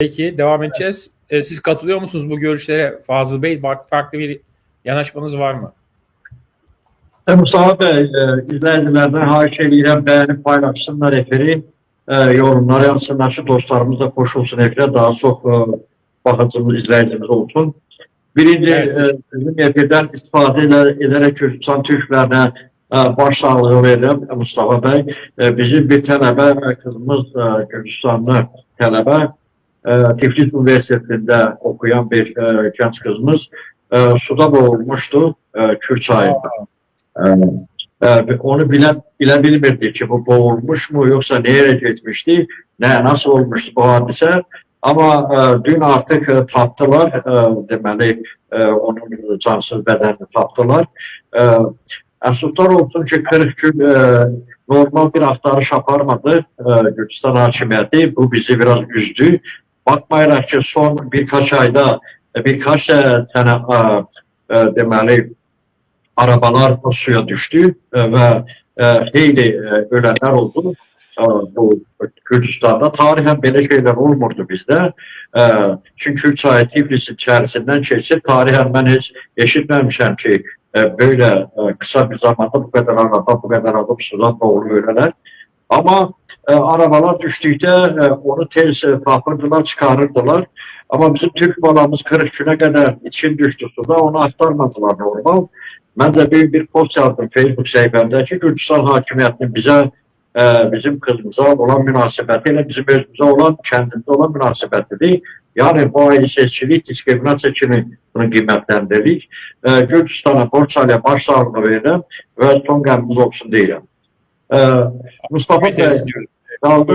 Peki devam edeceğiz. Siz katılıyor musunuz bu görüşlere Fazıl Bey? Farklı bir yanaşmanız var mı? Mustafa Bey, izləyicilərdən xahiş eləyirəm, bəyənib paylaşsınlar efiri, yorumlar yazsınlar ki, dostlarımız da qoşulsun efirə, daha çox baxıcımız, izləyicimiz olsun. Birinci, bizim efirdən istifadə edərək Gürcüstan türklərinə başsağlığı verirəm Mustafa bəy. Bizim bir tələbə qızımız, Gürcüstanlı tələbə, Tiflis Universitetində oxuyan bir gənc qızımız suda boğulmuşdu Kür çayında. Onu bilə bilmirdik ki, bu boğulmuş mu, yoxsa nereye getmişdi, nasıl olmuştu bu hadisə. Amma dün artıq tapdılar, deməli, onun cansız bədənini tapdılar. Əfsuslar olsun ki, 40 gün normal bir axtarış aparmadı Gürcüstan hakimiyyəti. Bu bizi biraz üzdü. Baxmayaraq ki, son birkaç ayda birkaç tane deməli, arabalar suya düşdü və xeyli ölənlər oldu. Bu Gürcüstanda tarixən belə şeylər olmurdu bizdə. Çünki Kür çayı Tiflis içərisindən keçir. Tarixən mən heç eşitməmişəm ki, belə qısa bir zamanda bu qədər araba, bu qədər adam sudan boğulub ölələr. Amma arabalar düşdükdə onu tez tapırdılar, çıxarırdılar. Amma bizim türk balamız 40 günə qədər için düşdü suda, onu axtarmadılar normal. Mən də bir post yazdım Facebook səhifəmdə ki, Gürcüstan hakimiyyətinin bizə, bizim qızımıza olan münasibəti ilə bizim özümüzə olan, kəndimizə olan münasibətidir. Yəni, bu ayrı-seçkilik, diskriminasiya kimi bunu qiymətləndiririk. Gürcüstana, Borçalıya başsağlığı verirəm və son qəmimiz olsun deyirəm. Mustafa bəy, qaldı.